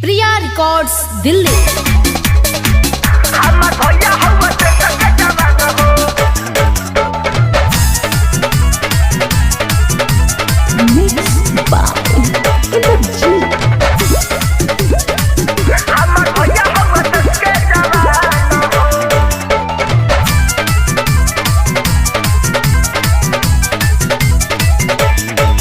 Priya records Delhi. हमर भैया हवा देश के जवान हो। हमर भैया हवा देश के जवान हो।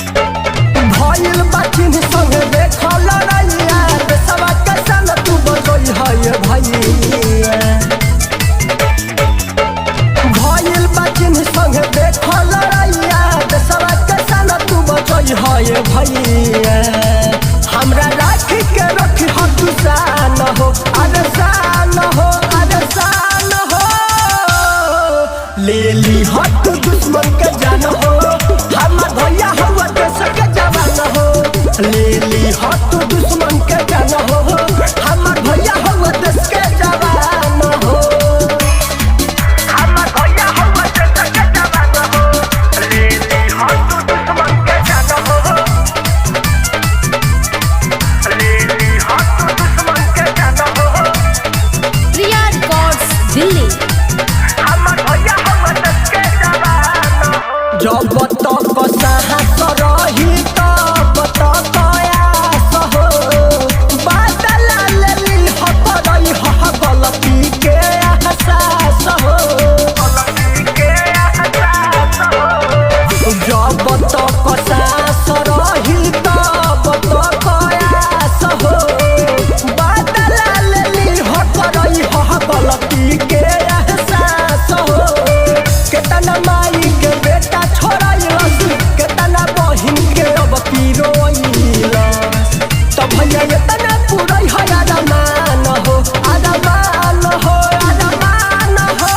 भइल बाचिन संग देखल रैया, देशवा के सन तू बजई है भैया। भइल बाचिन संग देखल रैया, देशवा के सन तू बजई है भैया। हमरा राखी के रखी हो तू शान हो, अरे शान हो, अरे शान हो। ले ली हट दुश्मन के जान हो, हमर भैया हवा देश के जवान हो। ले ली हट दुश्मन के जान हो, हमर भैया हवा देश के जवान हो। हमर भैया हवा देश के जवान हो। ले ली हट दुश्मन के जान हो। ले ली हट दुश्मन के जान हो। प्रिया रिकॉर्ड्स दिल्ली। हमर भैया हवा देश के जवान हो। जब तक साहस रही तब तक आस हो, बदला लेली ह करई ह गलती के एहसास हो। गलती के एहसास हो। जब तक सास रही तब तक आस हो, बदला लेली ह करई ह गलती के एहसास हो। केतना माई के बेटा छोड़ैलस, केतना बहिन के अब पिरोइलस। त भैया एतना पुरै है अरमान हो, अरमान हो, अरमान हो।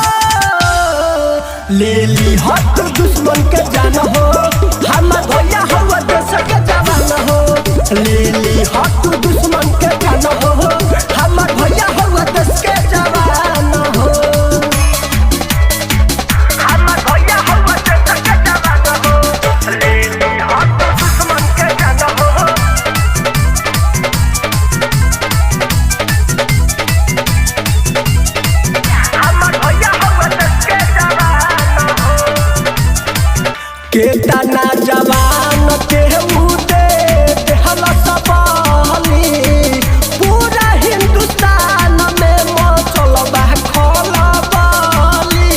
ले ली हट दुश्मन के जान हो, हमर भैया हवा देश के जवान हो। ले ली हट दुश्मन के जान हो, हमर भैया हवा देश के जवान हो। हमर भैया हवा देश के जवान हो। ले ली हट दुश्मन के जान हो। हमर भैया हवा देश के जवान हो। केतना जवान के दे देहला सबली, पूरा हिंदुस्तान में मचल बा खलबली।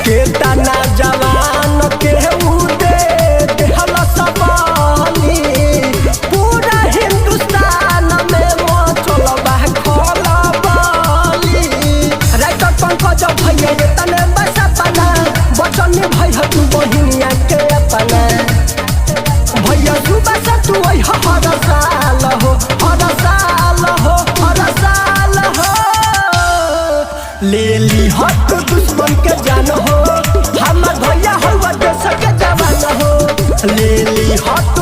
केतना जवान के दे देहला सबली, पूरा हिंदुस्तान में मचल बा खलबली। राइटर पंकज भैया ये तने बसा पना, बचन भैया तू बहिनिया के अपना। भैया सुबह से तू अइह हर साल हो, हर साल हो, हर साल हो। ले ली हट दुश्मन के जान हो, हमर भैया हवा देश के जवान हो। ले ली हट